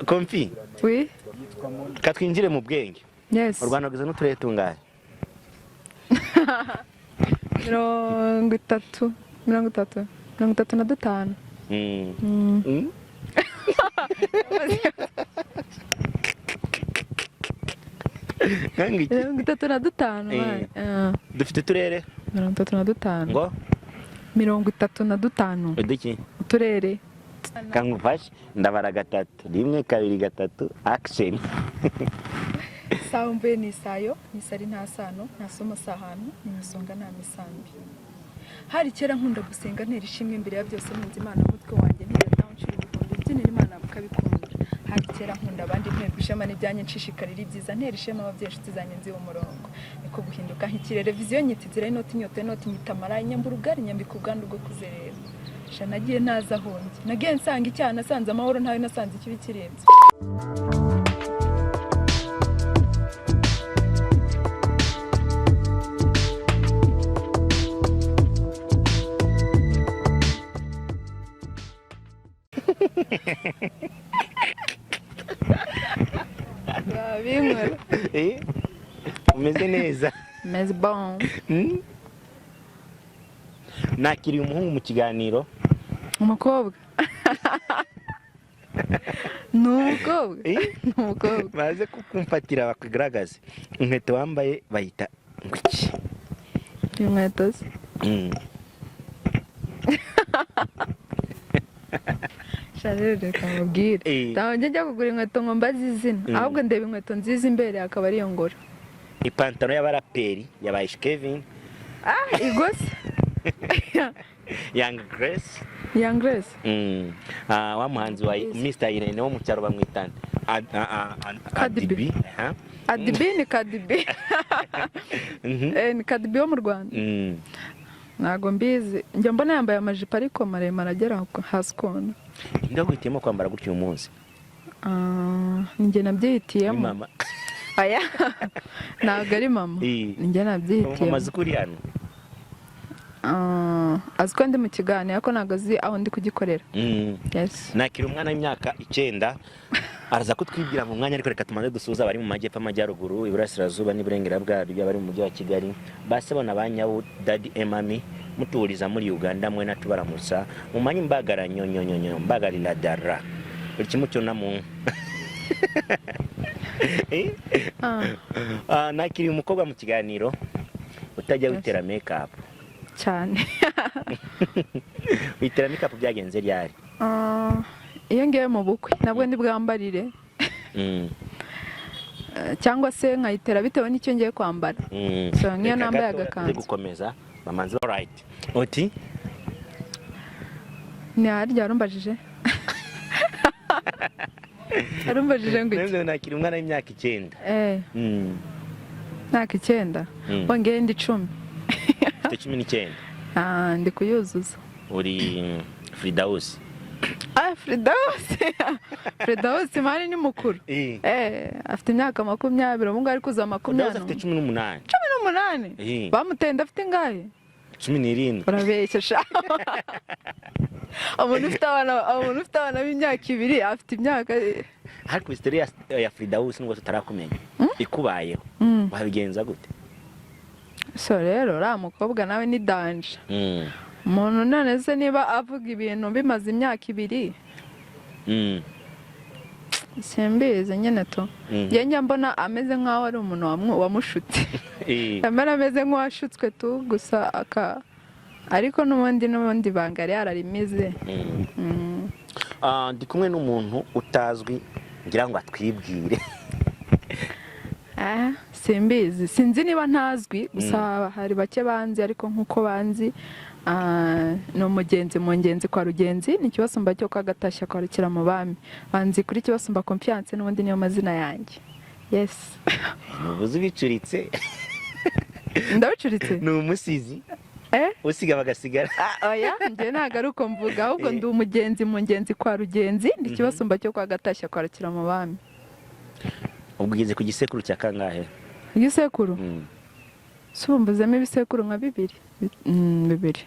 Komfi. Oui. Katwinjire mu bwenge. Yes. U Rwanda rugizwe n'uturere tungahe? 30, 30, 35. Nkange iki? 35. Eh. Man. Dufite uturere 35. Ngo 35. uduki? Uturere. Kangufashe, ndabara gatatu, rimwe, kabiri, gatatu, action. Sawa, mvuye ni isayo ni isari, nta sano, nta somo, si ahantu, ni imisonga, nta misambi. Hari kera nkunda gusenga, ntera ishimwe imbere ya byose, nkunze Imana umutwe wanjye, ntera down, nshira ibihumbi, mbyinira Imana bukabikunda. Hari kera nkunda abandi, nterwa ishema n'ibyanjye, nshishikarira ibyiza, ntera ishema ababyeyi, inshuti zanjye, nzi umurongo niko guhinduka nk'ikirere, vision nyita inzira y'inoti, inyota y'inoti nyita amarayi, nyambura ubwari, nyambika ubwandu bwo kuzerera. Sha, nagiye ntazi aho njya, nagiye nsanga icyaha, nasanze amahoro ntayo, nasanze ikibi kirenze. Babinkora. Eh? Umeze neza? Mais bon. Nakiriye umuhungu mu kiganiro. Umukobwa. Ni umukobwa. Eh? Ni umukobwa. Baze kukumfatira bakugaragaze. Inkweto wambaye bayita ngwiki? Inkweto ze? Sharire, reka mubwire. Eh. Ntabwo njya kugura inkweto ngo mbaze izina. Ahubwo ndeba inkweto nziza imbere, akaba ariyo ngura. Ipantaro y'abaraperi yabaye Kevin. Ah, igose. Young Grace. Young Grace. Ah, wa muhanzi wa Mr Irene wo mu cyaro bamwita Cardi B. Adibi. Aha. Adibi ni Kadibi. Eh, ni Kadibi wo mu Rwanda. Ntabwo mbizi. Njya mbona yambaye amajipo ariko maremare agera hasi ukuntu. Ninde waguhitiyemo kwambara gutyo uyu munsi? Ah, ni njye Ni nabyihitiyemo. mama? Aya, ntabwo ari mama. Eh. Ni njye Mama nabyihitiyemo. azi ko uri hano? Ah, azi ko ndi mu kiganiro ariko ntabwo azi aho ndi kugikorera. Yes. Nakira umwana w'imyaka 9, araza kutwibwira mu mwanya, ariko reka tubanze dusuhuze abari mu majyepfo, amajyaruguru, iburasirazuba n'iburengera bwaryo, abari mu mujyi wa Kigali, basebona ba nyabu dadi emami mutuwuriza muri Uganda, mwe natubaramutsa mumanyi mbagara nyonyonyonyo mbagarira dara buri kimwe cyona mu Eh? Ah, Ah, nakiriye umukobwa mu kiganiro utajya witera make up. Cyane. Witera make up byagenze ryari? Ah, iyo ngiye mu bukwe nabwo ndi bwambarire. Eh, cyangwa se nkayitera bitewe n'icyo ngiye kwambara. So, nk'iyo Reka nambaye gato, agakanzu. tuze gukomeza bamanze, alright, uti? Ni harya warumbajije? Warumbajije ngo iki? Nabyo nakira umwana w'imyaka 9. Eh, myaka 9. Wongeye ndi 10. Ufite 19? Ah, ndi kuyuzuza. Uri Fridawusi? Ah, Fridawusi. Fridawusi mani ni mukuru. Eh, afite imyaka 20, ubu ngubu ari kuzuza Fridawusi 20. afite 18. 18? Eh. Bamuteye inda afite ingahe? 17. Urabeshya sha. Umuntu ufite abana b'imyaka 2 afite imyaka Ariko history ya Fridawusi, nubwo tutarakumenya, ikubayeho wabigenza gute? So rero uriya mukobwa nawe ni danger. Umuntu none se niba avuga ibintu bimaze imyaka 2, simbizi nyine tu. Njye njya mbona ameze nk'aho ari umuntu wamushutse. Yamara ameze nk'uwashutswe tu gusa aka, ariko n'ubundi banga yari yararimize. Ah, ndi kumwe n'umuntu utazwi, ngira ngo atwibwire. Ah, simbizi, sinzi niba ntazwi, gusa hari bake banzi, ariko nk'uko banzi, ah, ni umugenzi mu ngenzi kwa Rugenzi, ni Kibasumba cyo kwa Gatashya kwa Rukira mu bami, banzi kuri Kibasumba Confiance, n'ubundi niyo mazina yanjye, yes. Ntubuze ubicuritse. Ndabicuritse? Ni umusizi. Eh? Usiga bagasigara. Ah, oya, njye ntabwo ari uko mvuga, ahubwo Eh. ndi umugenzi mu ngenzi kwa Rugenzi, ndi Kibasumba cyo kwa Gatashya kwa Rukira mu bami. Ubwo ugeze ku gisekuru cya kangahe? Igisekuru? Si ubu mbuzemo ibisekuru nka bibiri. Bibiri.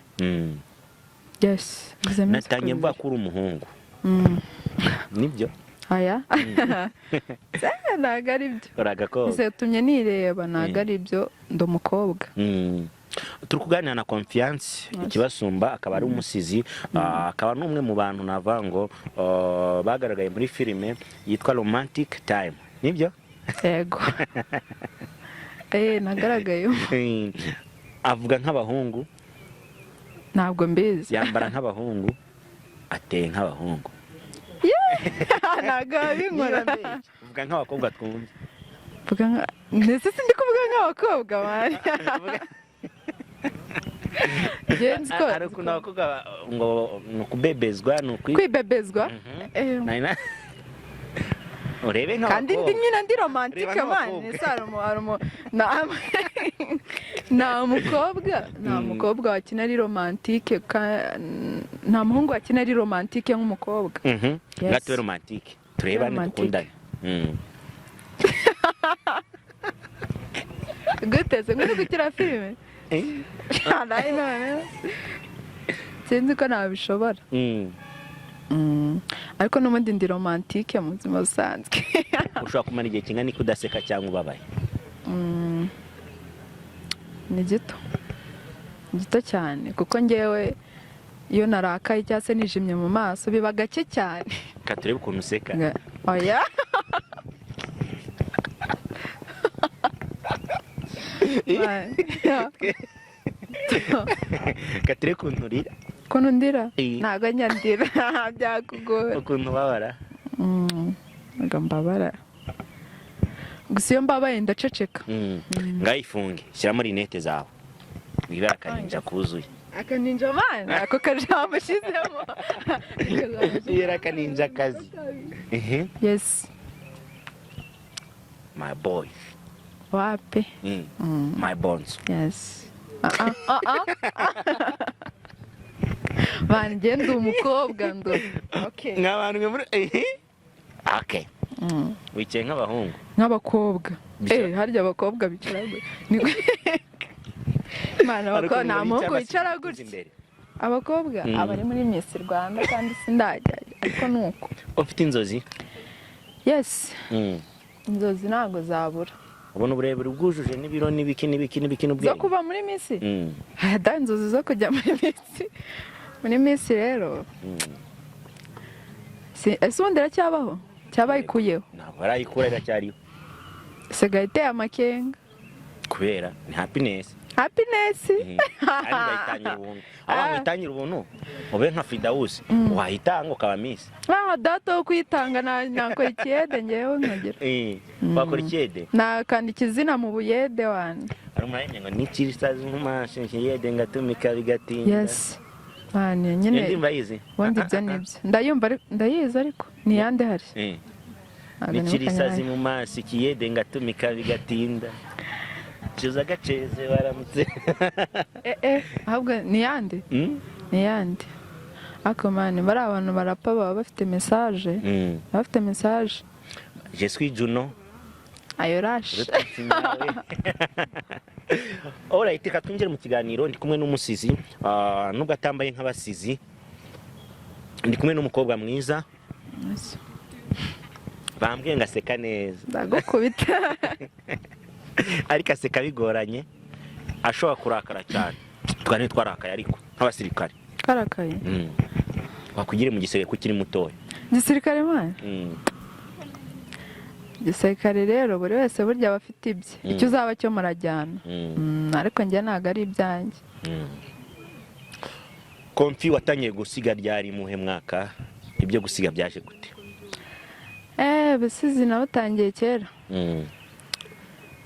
Yes, mbuzemo ibisekuru Natangiye mvuga bibiri. ko uri umuhungu, nibyo? Aya. Ntabwo ari byo. Uri agakobwa. Ese utumye nireba, ntabwo ari byo, ndi umukobwa. Turi kuganira na Confiance Ikibasumba, akaba ari umusizi, akaba n'umwe mu bantu navuga ngo bagaragaye muri filime yitwa Romantic Time, nibyo? Yego, nagaragaye. Avuga nk'abahungu. Ntabwo mbizi. Yambara nk'abahungu, ateye nk'abahungu. Ntabwo wabinkora. Uvuga nk'abakobwa twumve. Mvuga nka, ndetse sindi kuvuga nk'abakobwa, man. Njye nzi ko Hari ukuntu abakobwa ngo ni ukubebezwa, ni ukwi Kwibebezwa. Urebe Kandi ndi nk'abakobwa. nyine ndi romantique. Reba Man. nk'abakobwa. Ese hari nta mukobwa, nta mukobwa wakina ari romantique, nta muhungu wakina ari romantique nk'umukobwa. Yes. Nga tube romantique, turebane, Romantique. dukundane. Gute se? Nguri gukina filime? Nawe none sinzi ko nabishobora. Ariko n'ubundi ndi romantique mu buzima busanzwe. Ushobora kumara igihe kingana iki udaseka cyangwa ubabaye? Ni gito, ni gito cyane, kuko ngewe iyo narakaye cyangwa se nijimye mu maso biba gake cyane. Reka turebe ukuntu useka. Oya. Reka turebe ukuntu urira. Ukuntu ndira? Eh. Ntabwo nyandira, byakugora. Ukuntu ubabara. Ntabwo mbabara, gusa iyo mbabaye ndaceceka. Ngayifunge, shyiramo rinete zawe, wibere akaninja kuzuye. Akaninja, man, ako kajambo ushyizemo. Wibere akaninja kazi. Ehe. Yes. My boy. Wapi. My bones. Yes. Ah, ah, ah, ah. Man, njye ndi umukobwa, ndo okay. Nk'abantu mwe muri, ehe, okay. Wicaye nk'abahungu. Nk'abakobwa. Bicara- Harya abakobwa bicara gutya? Mana, Hari abakobwa ukuntu nta bicara muhungu basiga wicara igituza gutya. imbere. Abakobwa abari muri Miss Rwanda, kandi sindajyayo, ariko ni uko. Ufite inzozi? Yes. Inzozi ntabwo zabura. Ubona uburebure bwujuje n'ibiro n'ibiki n'ibiki n'ibiki Zo n'ubwenge? kuba muri Miss? Da, inzozi zo kujya muri Miss, muri Miss rero, ese ubundi iracyabaho cyaba ikuyeho? Ntabwo barayikura, iracyariho. Isigaye iteye amakenga. Kubera ni happiness. Happiness. Kandi ndayitangira ubuntu, aho witangira ubuntu ube nka Fidawusi, wayitanga ukaba Miss. Ah, data wo kuyitanga, nakora ikiyede ngewe nkagira. Wakora ikiyede? Nakandika izina mu buyede wanjye. Hari umuntu ngo nikirisazi nk'umashe ikiyede ngatumika bigatinda. Yes, man. Iyo Nyine ndirimbo urayizi? Ubundi ibyo nibyo ndayumva, ndayizi, ariko ni iyande hari? Ntabwo nibuka Nikirisazi nyayo. mu maso ikiyede ngatumika bigatinda, cuza agaceze baramutse. Ahubwo ni iyande? Ni iyande? Ariko man, bari abantu barapa baba bafite message. Baba bafite message. Je suis Juno. Ayo rashe. Alright, reka twinjire mu kiganiro. Ndi kumwe n'umusizi, nubwo atambaye nk'abasizi. Ndi kumwe n'umukobwa mwiza, bambwiye ngo aseka neza. Ndagukubita. Ariko aseka bigoranye, ashobora kurakara cyane. Twari twarakaye ariko nk'abasirikare. Karakaye. Wakugire mu gisirikare ko ukiri mutoya. Gisirikare, man. Gisirikare rero, buri wese burya aba afite ibye. Icyo uzaba cyo murajyana. Ariko njye ntabwo ari ibyanjye. Komfi, watangiye gusiga ryari, muhe mwaka? Ibyo gusiga byaje gute? Busizi nabutangiye kera,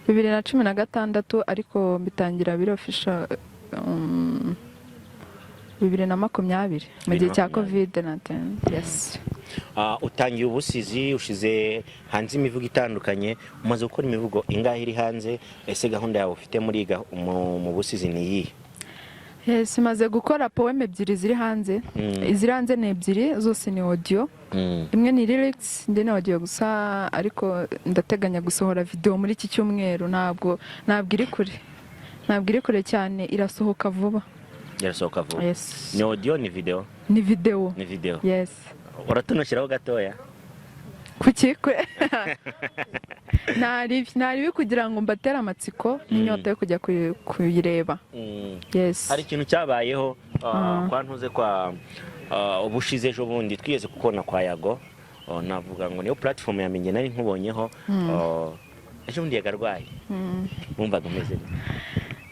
2016, ariko mbitangira biri official 2020, mu gihe cya 2020. Covid 19, yes. Utangiye ubusizi, ushize hanze imivugo itandukanye. Umaze gukora imivugo ingahe iri hanze? Ese gahunda yawe ufite muri mu busizi ni iyihe? Yes, maze gukora poème ebyiri ziri hanze. Iziri hanze ni ebyiri, zose ni audio. Imwe ni lyrics, indi ni audio gusa, ariko ndateganya gusohora video muri iki cyumweru. Ntabwo iri kure, ntabwo iri kure cyane, irasohoka vuba. Irasohoka vuba. Yes. Ni audio, ni video? Ni video. Ni video. Yes. Uratunoshyiraho gatoya? Kuki ntaribi kugira ngo mbatere amatsiko n'inyota yo kujya kuyireba. Yes. Hari ikintu cyabayeho kwa ntuze kwa ubushize ejo bundi twigeze kukubona kwa Yago. Navuga ngo niyo platform yamenye nari nkubonyeho. Ejo bundi Yago arwaye, wumvaga umeze nte?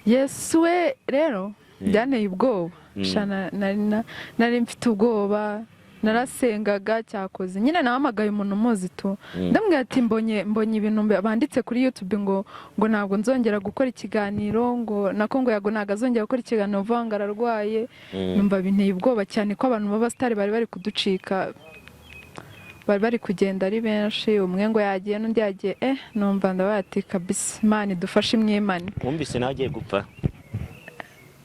Yesu we, rero byanteye ubwoba. Sha, nari mfite ubwoba, narasengaga. Cyakoze nyine nahamagaye umuntu umuzi tu, ndamubwira ati mbonye ibintu banditse kuri YouTube ngo ntabwo nzongera gukora ikiganiro, ngo nako ngo Yago ntabwo azongera gukora ikiganiro vuba, ngo ararwaye. Numva binteye ubwoba cyane ko abantu b'abasitari bari bari kuducika, bari bari kugenda ari benshi, umwe ngo yagiye n'undi yagiye. Numva ndabaye ati kabisa Imana idufashe imwimane. Wumvise nawe agiye gupfa?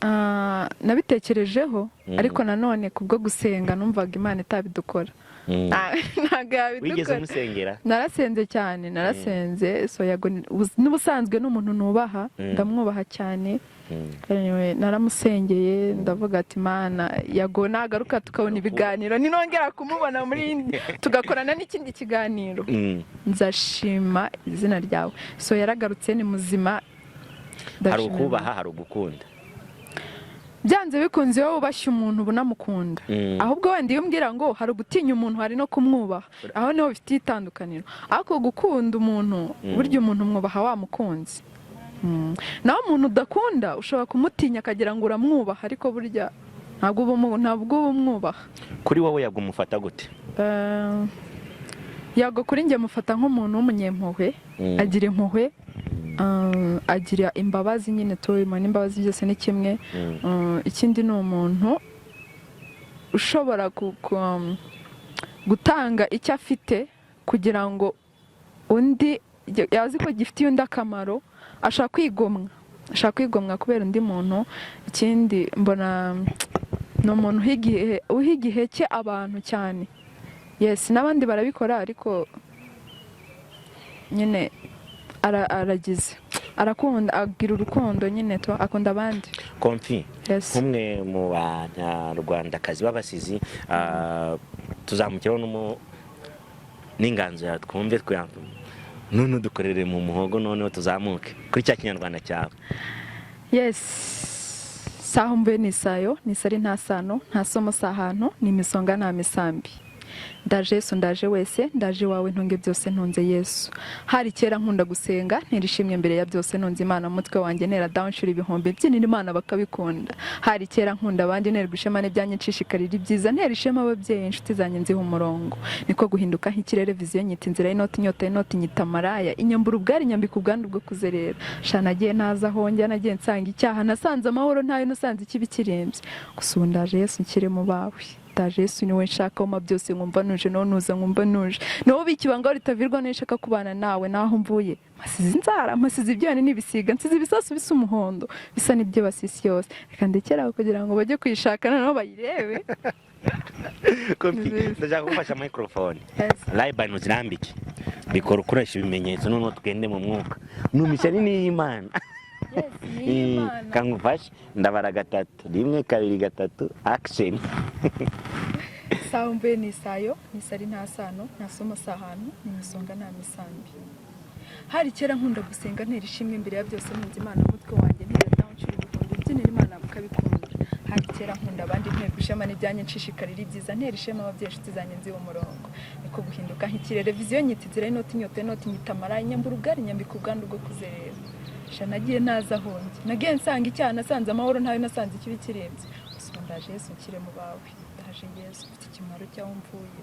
Ah, nabitekerejeho, ariko nanone kubwo gusenga numvaga Imana itabidukora. Ah, ntabwo Wigeze yabidukora. umusengera? Narasenze cyane, narasenze. So Yago n'ubusanzwe ni umuntu nubaha, ndamwubaha cyane. Anyway, naramusengeye, ndavuga ati Mana, Yago nagaruka tukabona ibiganiro, ninongera kumubona muri tugakorana n'ikindi kiganiro, nzashima izina ryawe. So yaragarutse, ni muzima. Hari Ndashima ukubaha, hari ugukunda. Byanze bikunze iyo wubashye umuntu uba unamukunda. Ahubwo wenda iyo umbwira ngo hari ugutinya umuntu, hari no kumwubaha, aho niho bifite itandukaniro. Ariko gukunda umuntu, burya umuntu umwubaha wamukunze. Naho umuntu udakunda ushobora kumutinya akagira ngo uramwubaha, ariko burya ntabwo uba umwubaha. Kuri wowe Yago umufata gute? Yago kuri njye mufata nk'umuntu w'umunyempuhwe. Agira impuhwe, agira imbabazi nyine tubibona, imbabazi byose ni kimwe. Ikindi ni umuntu ushobora gutanga icyo afite kugira ngo undi yazi ko gifitiye undi akamaro. Ashaka kwigomwa kubera undi muntu. Ikindi mbona ni umuntu uha igihe cye abantu cyane. Yes, n'abandi barabikora, ariko nyine aragize arakunda, agira urukundo nyine tu, akunda abandi. Komfi, Yes. nk'umwe mu banyarwandakazi b'abasizi, tuzamukiraho n'inganzo yawe twumve, none dukorere mu muhogo, noneho tuzamuke kuri cya kinyarwanda cyawe. Yes. Saho mvuye ni isayo, ni isari nta sano, nta somo si ahantu, ni imisonga nta misambi. Ndaje Yesu, ndaje wese, ndaje iwawe ntunge byose ntunze Yesu. Hari kera nkunda gusenga, ntera ishimwe mbere ya byose ntunze Imana mu mutwe wanjye, ntera down nshura ibihumbi, mbyinira Imana bakabikunda. Hari kera nkunda abandi, nterwa ishema n'ibyanjye, nshishikarira ibyiza, ntera ishema ababyeyi, inshuti zanjye nziha umurongo. Niko guhinduka nk'ikirere, vision nyita inzira y'inoti, inyota y'inoti nyita maraya, inyambura ubwari, nyambika ubwandu bwo kuzerera. Sha, nagiye ntazi aho njya, nagiye nsanga icyaha, nasanze amahoro ntayo, nasanze ikibi kirembye. Gusa ubu ndaje Yesu nkiri mu bawe. Ndaje Yesu, niwe nshaka wuma byose nkumva nuje, nawe nuza nkumva nuje, nawe ubika ibanga ritavirwa, niyo nshaka kubana nawe. Naho mvuye mpasize inzara, mpasize ibyoni n'ibisiga, nsize ibisasu bisa umuhondo bisa n'ibyibasiye isi yose. Reka ndekere aho kugira ngo bajye kuyishaka noneho bayirebe. Komfi, Nziza. ndashaka kugufasha microphone. Yes. Ray-Ban uzirambike, bikora ukoresha ibimenyetso, noneho tugende mu mwuka. Numvise ari n'iy'Imana. Yes, ni iy'Imana. Kangufashe, ndabara gatatu: rimwe, kabiri, gatatu, action. Saho mvuye ni isayo, ni isari nta sano, nta somo si ahantu, ni imisonga nta misambi. Hari kera nkunda gusenga, ntera ishimwe imbere ya byose ntunze Imana mu mutwe wanjye, ntera down nshura ibihumbi, mbyinira Imana bakabikunda. Hari kera nkunda abandi, nterwa ishema n'ibyanjye, nshishikarira ibyiza, ntera ishema ababyeyi, inshuti zanjye nziha umurongo. Niko guhinduka nk'ikirere, vision nyita inzira y'inoti, inyota y'inoti nyita maraya, nyambura ubwari, nyambika ubwandu bwo kuzerera. Sha, nagiye ntazi aho njya, nagiye nsanga icyaha, nasanze amahoro ntayo, nasanze ikibi kirembye. Gusa ubu ndaje Yesu nkire mu bawe. Ndaje Yesu, mfite ikimwaro cy'aho mvuye,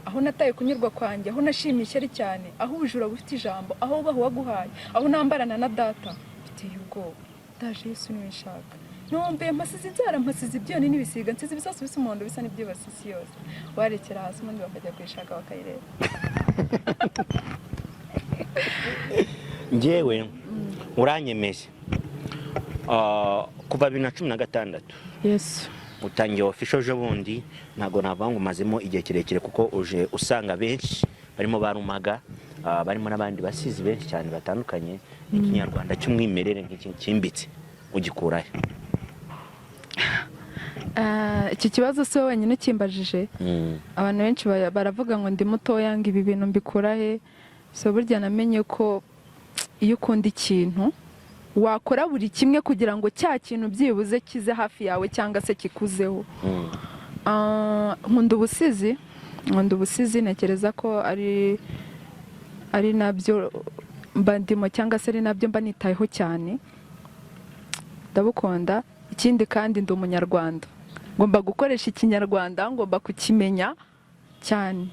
aho nataye kunyurwa kwanjye, aho nashimye ishyari cyane, aho ubujura bufite ijambo, aho wubaha uwaguhaye, aho nambarana na data biteye ubwoba. Ndaje Yesu, niwe nshaka. Ntumbuye, mpasize inzara, mpasize ibyoni n'ibisiga, nsize ibisasu bisa umuhondo bisa n'ibyibasiye isi yose. Warekera hasi ubundi bakajya kuyishaka bakayireba. Njyewe uranyemeje. Kuva 2016 Yesu. utangiye official ejo bundi, ntabwo navuga ngo umazemo igihe kirekire, kuko uje usanga benshi barimo barumaga, barimo n'abandi basizi benshi cyane batandukanye. Ikinyarwanda cy'umwimerere nk'iki cyimbitse ugikurahe? Iki kibazo si wowe wenyine ukimbajije. Abantu benshi baravuga ngo ndi mutoya, ngo ibi bintu mbikura he? So burya namenye ko iyo ukunda ikintu, wakora buri kimwe kugira ngo cya kintu byibuze kize hafi yawe cyangwa se kikuzeho. Nkunda ubusizi, nkunda ubusizi. Ntekereza ko ari nabyo mba ndimo cyangwa se ari nabyo mba nitayeho cyane. Ndabukunda. Ikindi kandi, ndi Umunyarwanda, ngomba gukoresha Ikinyarwanda, ngomba kukimenya cyane.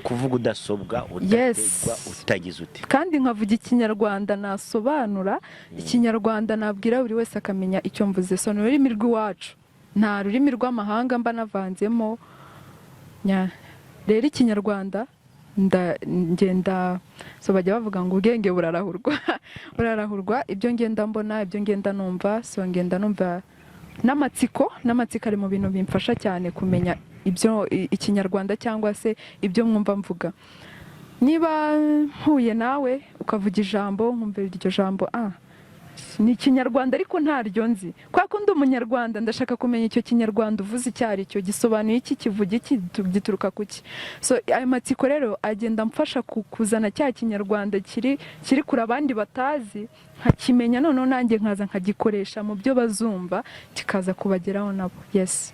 Kuvuga udasobwa, udategwa, utagize ute. Kandi nkavuga Ikinyarwanda, nasobanura Ikinyarwanda, nabwira buri wese akamenya icyo mvuze. So ni ururimi rw'iwacu, nta rurimi rw'amahanga mba navanzemo. Rero Ikinyarwanda ngenda, so bajya bavuga ngo ubwenge burarahurwa, burarahurwa. Ibyo ngenda mbona, ibyo ngenda numva, so ngenda numva n'amatsiko ari mu bintu bimfasha cyane kumenya ibyo Ikinyarwanda cyangwa se ibyo mwumva mvuga. Niba mpuye nawe ukavuga ijambo, nkumva iryo jambo ni Ikinyarwanda ariko ntaryo nzi, kubera ko ndi Umunyarwanda, ndashaka kumenya icyo Kinyarwanda uvuze icyo ari cyo, gisobanuye iki, kivuga iki, gituruka ku ki? So ayo matsiko rero agenda amfasha kuzana cya Kinyarwanda kiri kure abandi batazi, nkakimenya, noneho nanjye nkaza nkagikoresha mu byo bazumva, kikaza kubageraho nabo. Yes.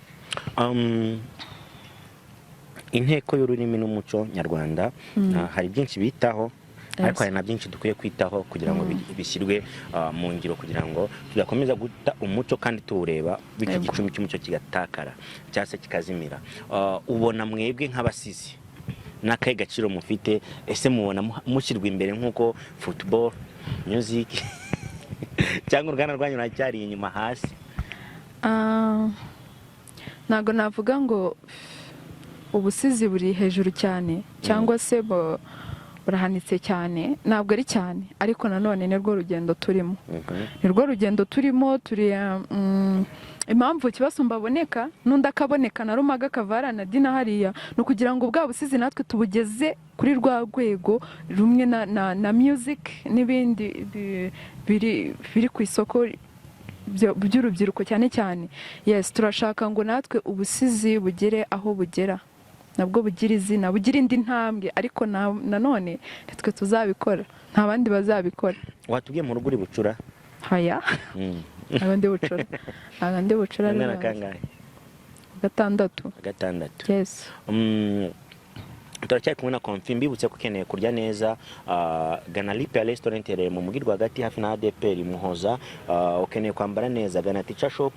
Inteko y'Ururimi n'Umuco Nyarwanda, hari byinshi bitaho, ariko hari na byinshi dukwiye kwitaho kugira ngo bishyirwe mu ngiro, kugira ngo tudakomeza guta umuco kandi tuwureba, bityo igicumbi cy'umuco kigatakara cyangwa se kikazimira. Ubona mwebwe nk'abasizi n'akahe gaciro mufite? Ese mubona mushyirwa imbere nk'uko football, music, cyangwa uruganda rwanyu ruracyari inyuma hasi? Ntabwo navuga ngo ubusizi buri hejuru cyane cyangwa se burahanitse cyane, ntabwo ari cyane, ariko nanone ni rwo rugendo turimo. Ni rwo rugendo turimo. Turi impamvu Kibasumba aboneka n'undi akaboneka na Rumaga akavara na Dina hariya, ni ukugira ngo bwa busizi natwe tubugeze kuri rwa rwego rumwe na music n'ibindi biri ku isoko by'urubyiruko cyane cyane. Yes, turashaka ngo natwe ubusizi bugere aho bugera, nabwo bugira izina, bugira indi ntambwe, ariko nanone nitwe tuzabikora, nta bandi bazabikora. Watubwiye mu rugo uri bucura? Haya. Ntabwo ndi bucura, ntabwo ndi bucura. Umwana rwose. Kangahe? Gatandatu. Gatandatu. Yes. Turacyari kumwe na Konfi. Mbibutse ko ukeneye kurya neza, gana Lipe Restaurant, iherereye mu mujyi rwagati hafi na ADPR Muhoza. Ukeneye kwambara neza, gana Teacher Shop,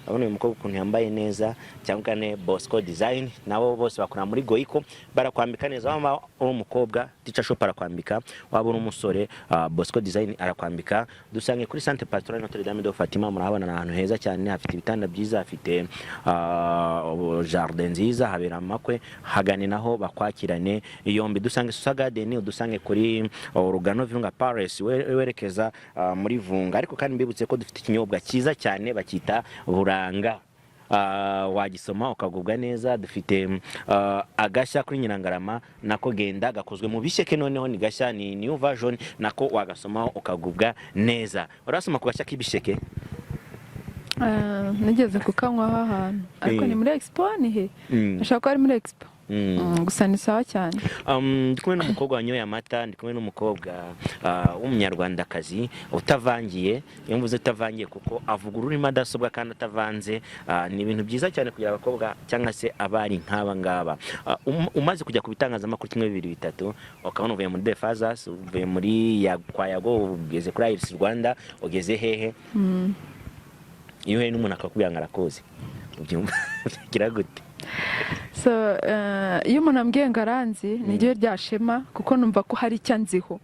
urabona uyu mukobwa ukuntu yambaye neza, cyangwa ugane Bosco Design, nabo bose bakorera muri Goico, barakwambika neza. Waba uri umukobwa, Teacher Shop arakwambika, waba uri umusore, Bosco Design arakwambika. Dusange kuri Centre Pastoral Notre Dame de Fatima, murahabona ni ahantu heza cyane, hafite ibitanda byiza, hafite jardin nziza, habera amakwe. Hagane naho bakwakirane yombi. Dusange Susa Garden, udusange kuri Rugano Virunga Palace, werekeza muri Vunga. Ariko kandi mbibutse ko dufite ikinyobwa cyiza cyane bacyita Buranga. Wagisoma ukagubwa neza. Dufite agashya kuri Nyirangarama, nako genda gakozwe mu bisheke, noneho ni gashya, ni new version, nako wagasomaho ukagubwa neza. Urasoma ku gashya k'ibisheke? Nigeze kukanywaho ahantu, ariko ni muri Expo, ni he? Ashobora kuba ari muri Expo. Gusa ni sawa cyane. Ndi kumwe n'umukobwa wanyoye amata, ndi kumwe n'umukobwa w'Umunyarwandakazi utavangiye. Iyo mvuze utavangiye, kuko avuga ururimi adasobwa kandi atavanze. Ni ibintu byiza cyane kugira abakobwa cyangwa se abari nk'aba ngaba. Umaze kujya ku bitangazamakuru kimwe, bibiri, bitatu, ukabona uvuye muri The Fathers, uvuye muri ya kwa Yago, ugeze kuri Iris Rwanda, ugeze hehe, iyo uhuye n'umuntu akakubwira ngo arakuzi, ubyumva byakira gute? So iyo umuntu ambwiye ngo aranzi, ni ryo rya shema, kuko numva ko hari icyo anziho.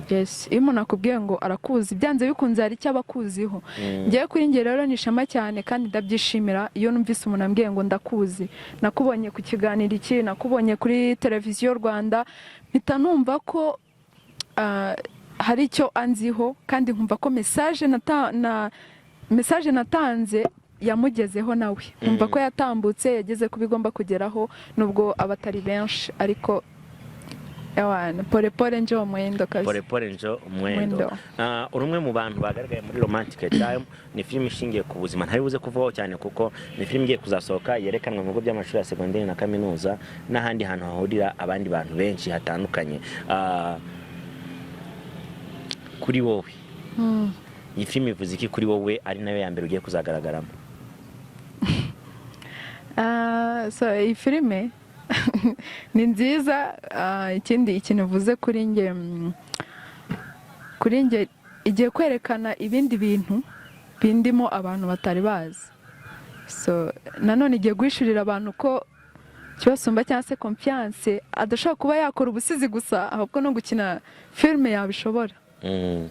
Yes, iyo umuntu akubwiye ngo arakuzi, byanze bikunze hari icyo aba akuziho. Ngewe kuri njye rero ni ishema cyane kandi ndabyishimira iyo numvise umuntu ambwiye ngo ndakuzi, nakubonye ku kiganiro iki, nakubonye kuri Televiziyo Rwanda, mpita numva ko hari icyo anziho, kandi nkumva ko message natanze yamugezeho nawe, nkumva ko yatambutse, yageze ku bigomba kugeraho, nubwo aba atari benshi, ariko Ewana, pole pole njo mwendo kabisa. Pole pole njo mwendo. Mwendo. Uri umwe mu bantu bagaragaye muri Romantic Time. Ni filime ishingiye ku buzima, ntari buze kuvugaho cyane kuko ni filime igiye kuzasohoka, yerekanwa mu bigo by'amashuri ya segonderi na kaminuza n'ahandi hantu hahurira abandi bantu benshi hatandukanye. Kuri wowe, iyi filime ivuze iki kuri wowe, ari nayo ya mbere ugiye kuzagaragaramo? So iyi filime ni nziza. Ikindi ikintu uvuze kuri njye, kuri njye igiye kwerekana ibindi bintu bindimo abantu batari bazi. So nanone igiye guhishurira abantu ko Kibasumba cyangwa se Confiance adashobora kuba yakora ubusizi gusa, ahubwo no gukina filime yabishobora.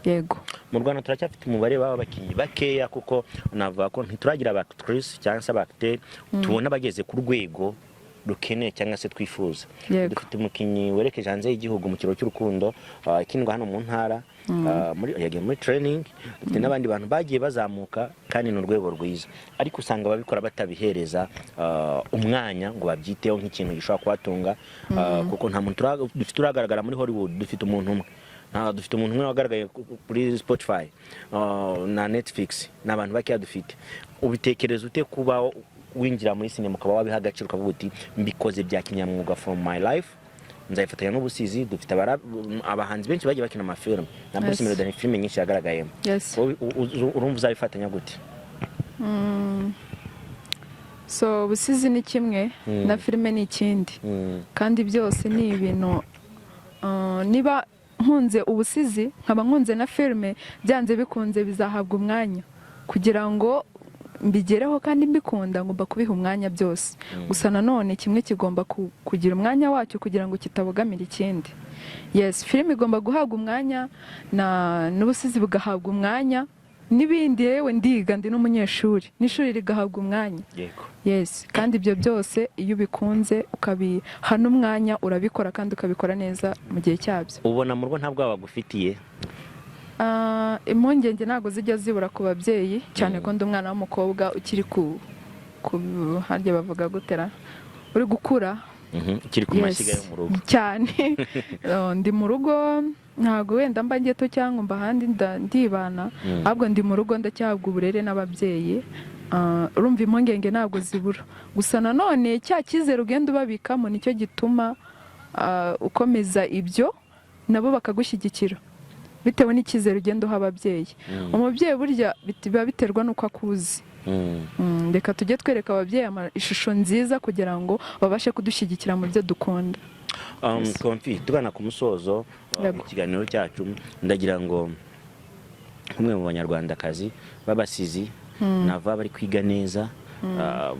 Yego. Mu Rwanda turacyafite umubare w'aba bakinnyi bakeya, kuko navuga ko ntituragira aba actrice cyangwa se aba acteur tubona bageze ku rwego rukeneye cyangwa se twifuza. Dufite umukinnyi werekeje hanze y'igihugu mu kiro cy'urukundo, ikinirwa hano mu ntara, muri yagiye muri training. Dufite n'abandi bantu bagiye bazamuka kandi ni urwego rwiza, ariko usanga ababikora batabihereza umwanya ngo babyiteho nk'ikintu gishobora kubatunga, kuko nta muntu dufite uragaragara muri Hollywood. Dufite umuntu umwe. Dufite umuntu umwe wagaragaye kuri Spotify na Netflix. Ni abantu bakeya dufite. Ubitekereza ute kuba winjira muri sinema, ukaba wabiha agaciro, ukavuga uti mbikoze bya kinyamwuga from my life, nzayifatanya n'ubusizi? Dufite abahanzi benshi bagiye bakina amafilme na Bruce Melody, ni filime nyinshi yagaragayemo. Wowe urumva uzabifatanya gute? So ubusizi ni kimwe na filime ni ikindi, kandi byose ni ibintu, niba nkunze ubusizi nkaba nkunze na filime, byanze bikunze bizahabwa umwanya. Kugira ngo mbigereho kandi mbikunda, ngomba kubiha umwanya byose. Gusa nanone kimwe kigomba kugira umwanya wacyo kugira ngo kitabogamira ikindi. Yes, filime igomba guhabwa umwanya na n'ubusizi bugahabwa umwanya n'ibindi. Yewe, ndiga, ndi n'umunyeshuri, n'ishuri rigahabwa umwanya. Yes, kandi ibyo byose iyo ubikunze ukabiha n'umwanya, urabikora kandi ukabikora neza mu gihe cyabyo. Ubona mu rugo nta bwoba bagufitiye? Impungenge ntabwo zijya zibura ku babyeyi, cyane ko ndi umwana w'umukobwa ukiri ku harya bavuga gutera, uri gukura. Ukiri ku mashyiga yo mu rugo. Cyane. Ndi mu rugo, ntabwo wenda mba ngeto cyangwa mba ahandi ndibana, ahubwo ndi mu rugo, ndacyahabwa uburere n'ababyeyi. Urumva impungenge ntabwo zibura. Gusa nanone cya cyizere ugenda ubabikamo nicyo gituma ukomeza ibyo, nabo bakagushyigikira bitewe n'icyizere ugenda uha ababyeyi. Umubyeyi burya biba biterwa n'uko akuzi. Reka tujye twereka ababyeyi ishusho nziza kugira ngo babashe kudushyigikira mu byo dukunda. Konfi, tugana ku musozo Yego. mu kiganiro cyacu, ndagira ngo nk'umwe mu banyarwandakazi b'abasizi nava bari kwiga neza,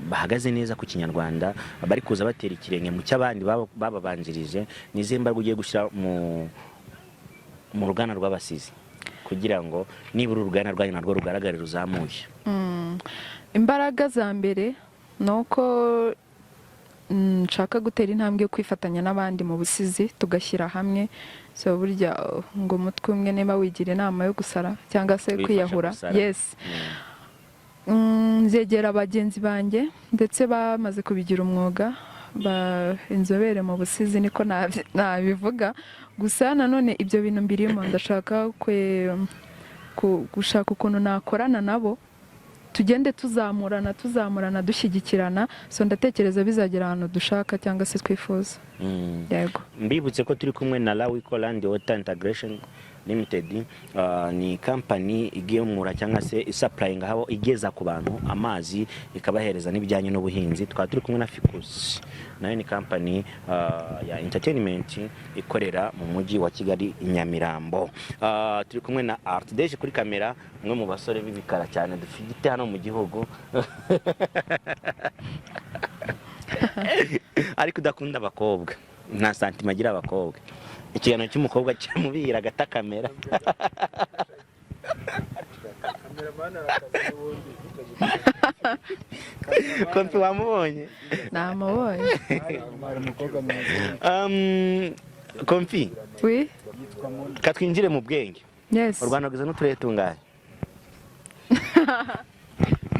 bahagaze neza ku Kinyarwanda, bari kuza batera ikirenge mu cy'abandi bababanjirije, ni izihe mbaraga ugiye gushyira mu ruganda rw'abasizi kugira ngo nibura uruganda rwanyu narwo rugaragare ruzamuye? Imbaraga za mbere ni uko nshaka gutera intambwe yo kwifatanya n'abandi mu busizi, tugashyira hamwe. So burya ngo umutwe umwe niba wigira inama yo gusara cyangwa se Wifasha kwiyahura. gusara. Yes. Nzegera bagenzi banjye ndetse bamaze kubigira umwuga, inzobere mu busizi niko nabivuga. Gusa nanone ibyo bintu mbirimo, ndashaka gushaka ukuntu nakorana nabo, tugende tuzamurana, tuzamurana, dushyigikirana. So ndatekereza bizagera ahantu dushaka cyangwa se twifuza. Yego. Mbibutse ko turi kumwe na Lawiko Land Water Integration Limited. Ni company igemura cyangwa se isupplyinga, aho igeza ku bantu amazi, ikabahereza n'ibijyanye n'ubuhinzi. Tukaba turi kumwe na Ficus, nayo ni company ya entertainment ikorera mu mujyi wa Kigali i Nyamirambo. Turi kumwe na Art Deje kuri kamera, umwe mu basore b'ibikara cyane dufite hano mu gihugu, ariko udakunda abakobwa, nta santima agira abakobwa. Ikiganiro cy'umukobwa kiramubihira agata kamera. Kameramani arakaze n'ubundi. Konti wamubonye? Namubonye. Hari umukobwa mwiza. Komfi, Oui. Yitwa Mona. katwinjire mu bwenge. Yes. U Rwanda rugizwe n'uturere tungahe?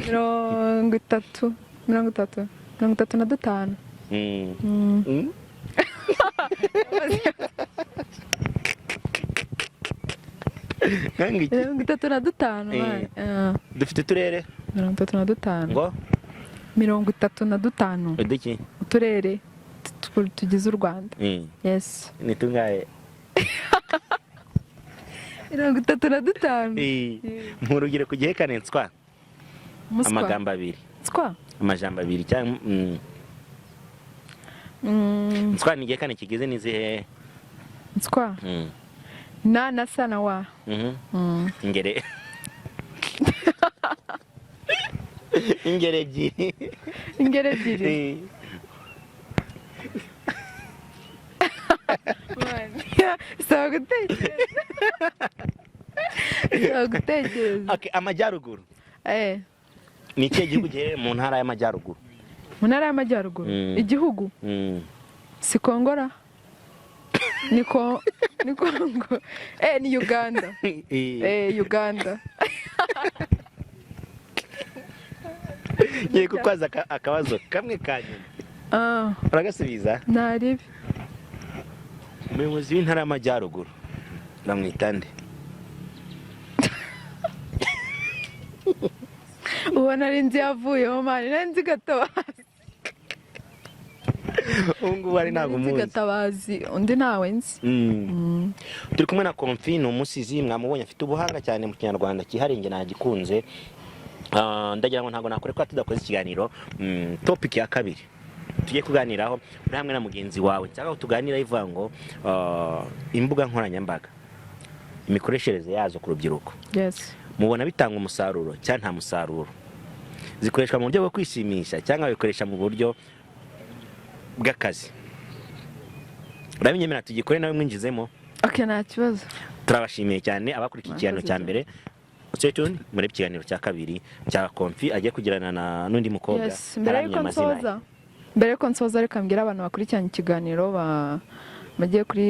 30, 30, 35. Nkanga iki? 35. Eh. Man. Ah, Dufite uturere 35. Ngo? 35. Uduki? Uturere tugize u Rwanda. Yes. Ni tungahe? 35. Mu rugero ku gihekane nswa. Umuswa. Amagambo abiri. Nswa. Amajambo abiri cyangwa nswa ni igihekane kigize n'izihe? Nswa. Na na sa na wa. Ingere ebyiri. Ingero ebyiri. Bisaba gutekereza, bisaba gutekereza. Okay, amajyaruguru. Eh. Ni ikihe gihugu giherereye mu ntara y'amajyaruguru? Mu ntara y'amajyaruguru? Igihugu? Si Kongora, ni Kongo, ni Uganda. Uganda. Ngiye kukwaza akabazo kamwe ka nyuma. Ah. Uragasubiza? Ntaribi. Umuyobozi w'intara y'amajyaruguru bamwita nde? Ubona ari inzu yavuyeho, man, nari nzi Gatabazi. Ubu ngubu ari ntabwo Nari nzi umuzi. Gatabazi, undi ntawe nzi. Turi kumwe na Komfi, ni umusizi, mwamubonye, afite ubuhanga cyane mu kinyarwanda cyihariye, njye nagikunze. Ah, ndagira ngo ntabwo nakore ko tudakoze ikiganiro. Topic ya kabiri tugiye kuganiraho, uri hamwe na mugenzi wawe, nshaka ko tuganira ivuga ngo imbuga nkoranyambaga, imikoreshereze yazo ku rubyiruko. Yes. Mubona bitanga umusaruro cyangwa nta musaruro? Zikoreshwa mu buryo bwo kwishimisha cyangwa babikoresha mu buryo bw'akazi? Urabinyemera tugikore nawe mwinjizemo? Okay, nta kibazo. Turabashimiye cyane abakurikiye ikiganiro cya mbere. Stay tuned murebe ikiganiro cya kabiri cya Komfi agiye kugirana na n'undi mukobwa. Yes, mbere yuko ntaramenya amazina ye. nsoza, mbere yuko nsoza, reka mbwire abantu bakurikiranye ikiganiro bagiye kuri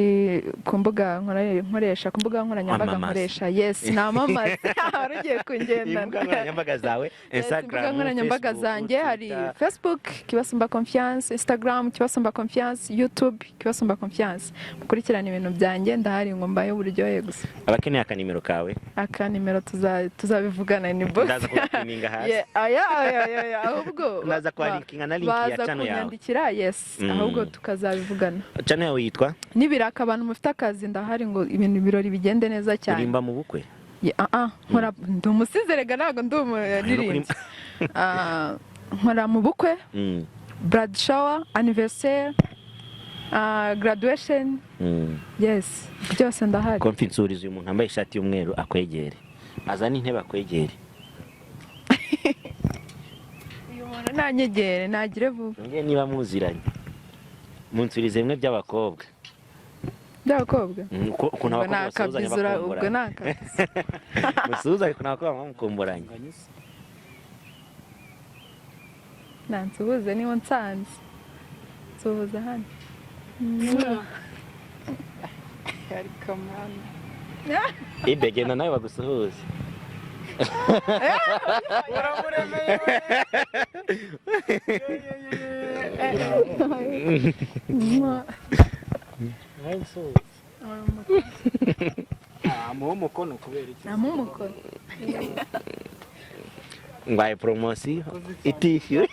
ku mbuga nkoresha, ku mbuga nkoranyambaga. Wamamaze. Nkoresha, yes, namamaze, wari ugiye kungendana. Imbuga nkoranyambaga zawe? Yes, Instagram, imbuga nkoranyambaga Facebook, zanjye hari Twitter. Facebook Kibasumba Confiance, Instagram Kibasumba Confiance, YouTube Kibasumba Confiance. Mukurikirane ibintu byanjye, ndahari ngo mbaye uburyohe gusa. Abakeneye akanimero kawe? Aka nimero tuzabivugana ni box. Ndaza kugapininga hasi. Yeah, aya aya aya aya, ahubwo Ndaza kuhalinkinga na link ya baza channel yawe. kunyandikira, yes, ahubwo tukazabivugana. Channel yawe yitwa? Nibiraka, abantu mufite akazi, ndahari ngo ibintu, ibirori bigende neza cyane. Urimba mu bukwe? Yeah, ah, ah, nkora, ndi umusizi rega, ntabwo ndi umuririmbyi. Ah, nkora mu bukwe, bridal shower, anniversaire, graduation. Yes, byose ndahari. Komfi, nsuriza uyu muntu wambaye ishati y'umweru akwegere, azane intebe akwegere. Uyu muntu nanyegere, nagire vuba. Nge niba muziranye, munsurize bimwe by'abakobwa. By'abakobwa? Ukuntu Ubwo ni abakobwa basuhuzanya akabizura, ubwo bakomboranye. ni akabizu. Musuhuzanye ukuntu abakobwa bamukomboranye. Nansuhuze niba nsanze nsuhuza hano. Ariko mana. Ibe, genda nawe bagusuhuze. Uramuremeye we. Nawe nsuhuze. Ah, muhe umukono kubera iki? Namuha umukono. Ngwaye poromosiyo itishyuwe.